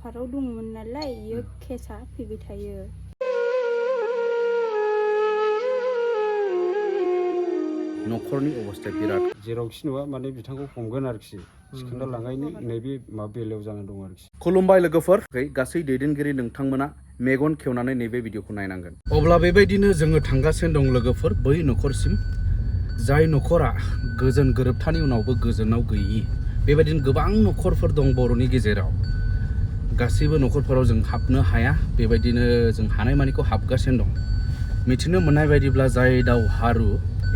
फाराव दंमोन नालाय इयो केसा फैबाय थायो। न'खरनि अबस्थाया बिराद जेरावखि नुवा माने बिथांखौ हमगोन आरोखि सिखोना लांनायनि नैबे माबा बेलायाव जाना दं आरोखि। खुलुमबाय लोगोफोर, गासै दैदेनगिरि नोंथांमोना मेगन खेवनानै नैबे भिडिअखौ नायनांगोन। अब्ला बेबायदिनो जोङो थांगासिनो दं लोगोफोर बै न'खरसिम, जाय न'खरा गोजोन गोरोबथानि उनावबो गोजोनाव गैयि। बेबायदिनो गोबां न'खरफोर दं बर'नि गेजेराव। गासैबो न'खरफोराव जों हाबनो हाया, बेबायदिनो जों हानायमानिखौ हाबगासिनो दं। मिथिनो मोननाय बायदिब्ला जाय दावहारु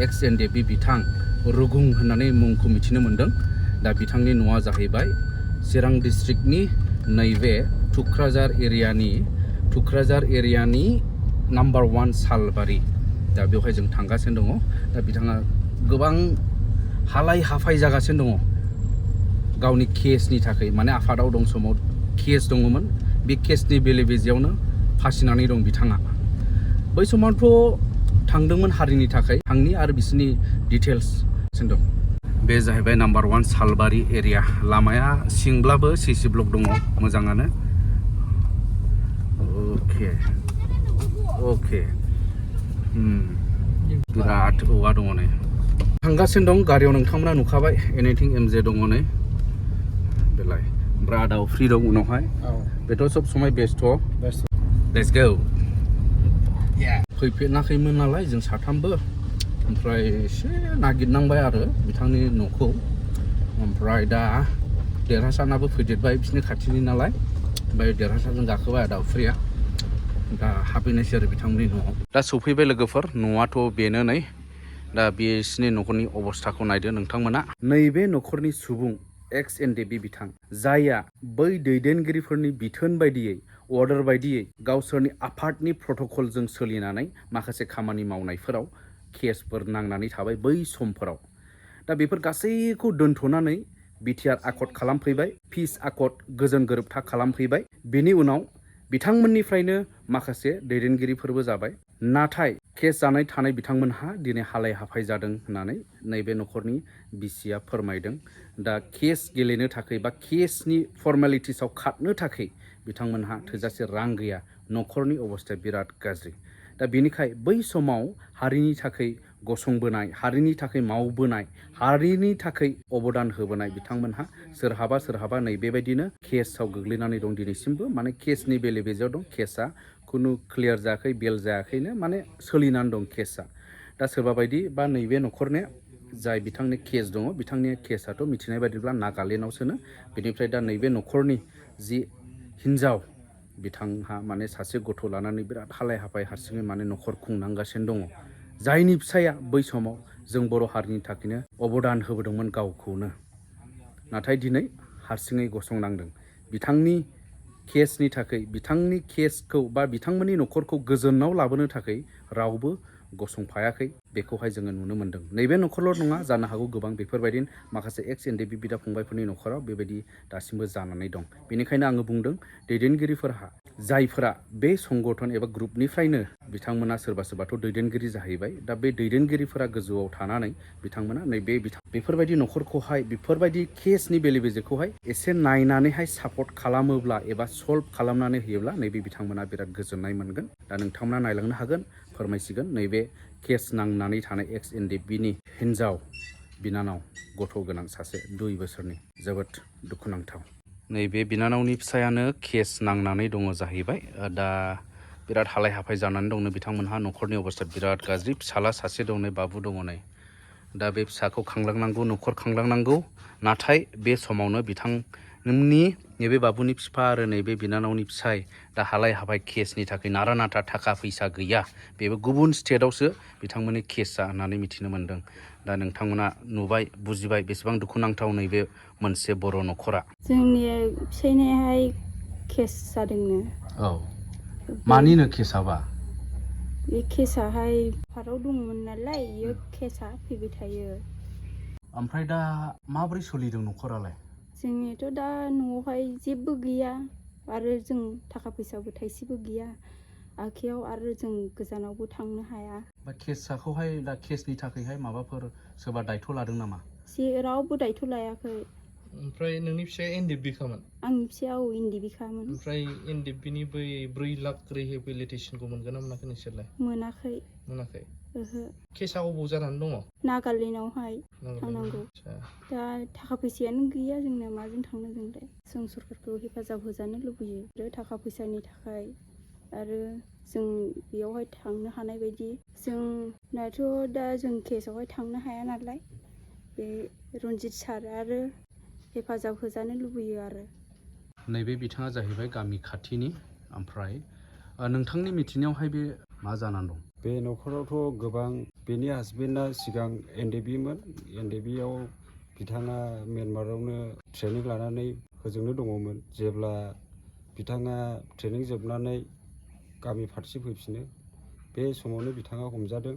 एक्स एनडेबि बिथां रुगुं होननानै मुंखौ मिथिनो मोन्दों। दा बिथांनि न'आ जाहैबाय चिरां डिस्ट्रिक्टनि नैबे थुक्राझार एरियानि नाम्बार 1 सालबारि। दा बेवहाय जों थांगासिनो दङ। दा बिथाङा गोबां हालाय हाफाय जागासिनो दङ गावनि केसनि थाखाय। माने आफादाव दं समाव केस दङमोन, बे केसनि बेले बेजेयावनो फासिनानै दं बिथाङा। बै समावथ' थांदोंमोन हारिनि थाखाय, थांनि आरो बिसोरनि डिटेल्स दं। बे जाहैबाय नाम्बार 1 सालबारि एरिया। लामाया सिंब्लाबो सिसि ब्लक दङ, मोजाङानो। अके बिराद औवा दङ नै। थांगासिनो दं गारियाव, नोंथांमोना नुखाबाय एनिथिं एमजे दङ नै बेलाय। ओमफ्राय आदाव फ्रि दं उनावहाय। बेथ' सब समाय बेस्थ'। Let's go. फैफेराखैमोन नालाय जों साथामबो, ओमफ्राय एसे नागिरनांबाय आरो बिथांनि न'खौ। ओमफ्राय दा देरहासारनाबो फैदेरबाय, बिसोरनि खाथिनि नालाय। ओमफ्राय देरहासारजों गाखोबाय आदा फ्रिया। दा हाबहैनायसै आरो बिथांमोननि न'आव। दा सफैबाय लोगोफोर, न'आथ' बेनो नै। दा बिसिनि न'खरनि अबस्थाखौ नायदो नोंथांमोना। नैबे न'खरनि सुबुं एक्स एनडेबि बिथां, जायआ बै दैदेनगिरिफोरनि बिथोन बायदियै, अर्डार बायदियै गावसोरनि आफादनि प्रट'कलजों सोलिनानै माखासे खामानि मावनायफोराव केसफोर नांनानै थाबाय बै समफोराव। दा बेफोर गासैखौ दोनथ'नानै बिटिआर आकर्ड खालामफैबाय, पिस आकर्ड गोजोन गोरोबथा खालामफैबाय। बेनि उनाव बिथांमोननिफ्रायनो माखासे दैदेनगिरिफोरबो जाबाय। नाथाय केस जानाय थानाय बिथांमोनहा दिनै हालाय हाफाय जादों होननानै नैबे न'खरनि बिसिया फोरमायदों। दा केस गेलेनो थाखाय बा केसनि फर्मेलिटिसाव खारनो थाखाय बिथांमोनहा थोजासे रां गैया। न'खरनि अबस्थाया बिराद गाज्रि। दा बेनिखाय बै समाव हारिनि थाखाय गसंबोनाय, हारिनि थाखाय मावबोनाय, हारिनि थाखाय अबदान होबोनाय बिथांमोनहा सोरहाबा नै बेबायदिनो केसाव गोग्लैनानै दं दिनैसिमबो। माने केसनि बेले बेजेयाव दं। केसा खुनु क्लियार जायाखै, बेल जायाखैनो, माने सोलिनानै दं केसा। दा सोरबा बायदि बा नैबे न'खरनि जाय बिथांनि केस दङ, बिथांनि केसाथ' मिथिनाय बायदिब्ला नागालेण्डआवसोनो। बेनिफ्राय दा नैबे न'खरनि जि हिन्जाव, बिथांहा माने सासे गथ' लानानै बिराद हालाय हाफाय हारसिङै माने न'खर खुंनांगासिनो दङ। जायनि फिसाया बै समाव जों बर' हारिनि थाखायनो अबदान होबोदोंमोन गावखौनो। नाथाय दिनै हारसिङै गसंनांदों। बिथांनि केसनि थाखाय, बिथांनि केसखौ बा बिथांमोननि न'खरखौ गोजोनाव लाबोनो थाखाय रावबो गसंफायाखै। बेखौहाय जोङो नुनो मोन्दों। नैबे न'खरल' नङा, जानो हागौ गोबां बेफोरबायदिनो माखासे एक्स एनडेबि बिदा फंबायफोरनि न'खराव बेबायदि दासिमबो जानानै दं। बेनिखायनो आङो बुंदों दैदेनगिरिफोरहा, जायफोरा बे संगठन एबा ग्रुपनिफ्रायनो, बिथांमोना सोरबा सोरबाथ' दैदेनगिरि जाहैबाय। दा बे दैदेनगिरिफोरा गोजौआव थानानै बिथांमोना नैबे बेफोरबायदि न'खरखौहाय, बेफोरबायदि केसनि बेले बेजेखौहाय एसे नायनानैहाय सापर्ट खालामोब्ला एबा सल्भ खालामनानै होयोब्ला नैबे बिथांमोना बिराद गोजोननाय मोनगोन। दा नोंथांमोना नायलांनो हागोन, फोरमायसिगोन। नैबे केस नांनानै थानाय एक्स एनडेबिनि हिन्जाव बिनानाव, गथ' गोनां सासे 2 बोसोरनि, जोबोद दुखुनांथाव। नैबे बिनानावनि फिसायानो केस नांनानै दङ जाहैबाय। दा बिराद हालाय हाफाय जानानै दंनो बिथांमोनहा। न'खरनि अबस्था बिराद गाज्रि। फिसाला सासे दं नै, बाबु दङ नै। दा बे फिसाखौ खांलांनांगौ, न'खर खांलांनांगौ। नाथाय बे समावनो बिथांनि नैबे बाबुनि बिफा आरो नैबे बिनानावनि फिसाय दा हालाय हाफाय केसनि थाखाय नारा नाथा थाखा फैसा गैया। बेबो गुबुन स्टेटआवसो बिथांमोननि केसा होननानै मिथिनो मोन्दों। दा नोंथांमोना नुबाय, बुजिबाय बेसेबां दुखुनांथाव नैबे मोनसे बर' न'खरा। जोंनि फिसायनाहाय केस जादोंनो। औ, मानिनो केसाबा? बे केसाहाय फाराव दंमोन नालाय इयो केसा फैबाय थायो। ओमफ्राय दा माबोरै सोलिदों न'खरालाय? जोंनिथ' दा न'आवहाय जेबो गैया, आरो जों थाखा फैसाबो थाइसेबो गैया आखायाव, आरो जों गोजानावबो थांनो हाया। बा केसखौहाय, दा केसनि थाखायहाय माबाफोर सोरबा दायथ' लादों नामा? रावबो दायथ' लायाखै। ओमफ्राय नोंनि फिसाया एनडिएफबि खामोन? आंनि फिसाया औ एनडिएफबि-खामोन। ओमफ्राय एनडिएफबिनि बै 4 लाख रिहेबिलिटेसनखौ मोनगोन ना मोनाखै नोंसोरलाय? मोनाखै। मोनाखै? ओहो। केसआ अबाव जानानै दङ? नागालेण्डआवहाय थांनांगौ। दा थाखा फैसायानो गैया जोंना, माजों थांनो जोंलाय। जों सरकारखौ हेफाजाब होजानो लुबैयो आरो थाखा फैसानि थाखाय, आरो जों बेयावहाय थांनो हानाय बायदि। जोंनाथ' दा जों केसआवहाय थांनो हाया नालाय, बे रनजित सार आरो हेफाजाब होजानो लुबैयो आरो। नैबे बिथाङा जाहैबाय गामि खाथिनि। ओमफ्राय नोंथांनि मिथिनायावहाय बे मा जानानै दं? बे न'खरावथ' गोबां, बेनि हासबेन्डआ सिगां एनडिएफबिमोन। एनडिएफबियाव बिथाङा म्यानमारावनो ट्रेनिं लानानै होजोंनो दङमोन। जेब्ला बिथाङा ट्रेनिं जोबनानै गामि फारसे फैफिनो, बे समावनो बिथाङा हमजादों।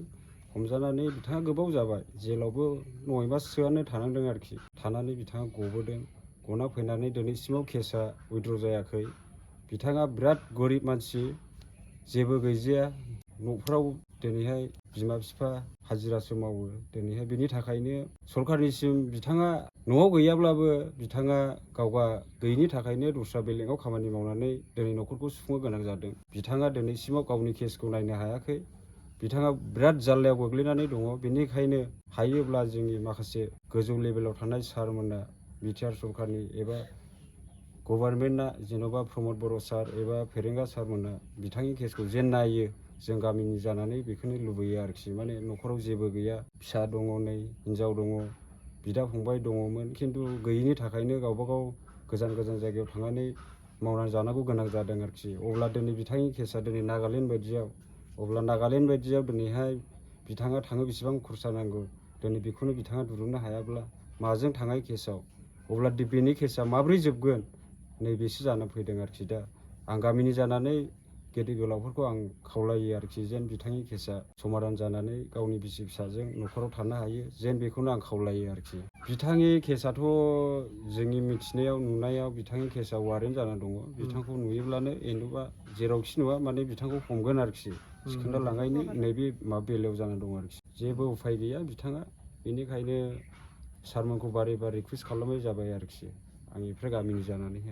हमजानानै बिथाङा गोबाव जाबाय, जेलावबो 9 माससोआनो थानांदों आरोखि। थानानै बिथाङा गबोदों। गना फैनानै दिनैसिमाव केसआ उइद्र' जायाखै। बिथाङा बिराद गोरिब मानसि, जेबो गैजाया। न'फ्राव दिनैहाय बिमा बिफा हाजिरासो मावो। दिनैहाय बिनि थाखायनो सरकारनिसिम बिथाङा न'आव गैयाब्लाबो बिथाङा गावगा गैयिनि थाखायनो दस्रा बेलेगाव खामानि मावनानै दिनै न'खरखौ सुफुंनो गोनां जादों। बिथाङा दिनैसिमाव गावनि केसखौ नायनो हायाखै। बिथाङा बिराद जाल्लायाव गोग्लैनानै दङ। बेनिखायनो हायोब्ला जोंनि माखासे गोजौ लेभेलाव थानाय सारमोना, बिटिआर सरकारनि एबा गभार्नमेन्टआ, जेन'बा प्रमद बर' सार एबा फेरेंगा सारमोना बिथांनि केसखौ जेन नायो। जों गामिनि जानानै बेखौनो लुबैयो आरोखि। माने न'खराव जेबो गैया, फिसा दङ, नै हिनजाव दङ, बिदा फंबाय दङमोन। खिन्थु गैयिनि थाखायनो गावबागाव गोजान गोजान जायगायाव थांनानै मावनानै जानांगौ गोनां जादों आरोखि। अब्ला दिनै बिथांनि केसआ दिनै नागालेण्ड बायदियाव, अब्ला नागालेण्ड बायदियाव दिनैहाय बिथाङा थाङो बेसेबां खरसा नांगौ, दिनै बेखौनो बिथाङा दिरुननो हायाब्ला माजों थाङो केसआव, अब्ला बेनि केसआ माब्रै जोबगोन, नैबेसो जानानै फैदों आरोखि। दा आं गामिनि जानानै गेदेर गोलावफोरखौ आं खावलायो आरोखि, जेन बिथांनि केसआ समाधान जानानै गावनि बिसि फिसाजों न'खराव थानो हायो, जेन बेखौनो आं खावलायो आरोखि। बिथांनि केसआथ' जोंनि मिथिनायाव, नुनायाव बिथांनि केसआ वारेन्ट जाना दङ। बिथांखौ नुयोब्लानो एनडबा जेरावखि नुवा माने बिथांखौ हमगोन आरोखि। थिखोना लांनायनि नैबे बेलायाव जाना दं आरोखि। जेबो उफाय गैया बिथाङा। बेनिखायनो सारमोनखौ बारे बारे रिकुवेस्ट खालामनाय जाबाय आरोखि, आंनिफ्राय गामिनि जानानैहाय।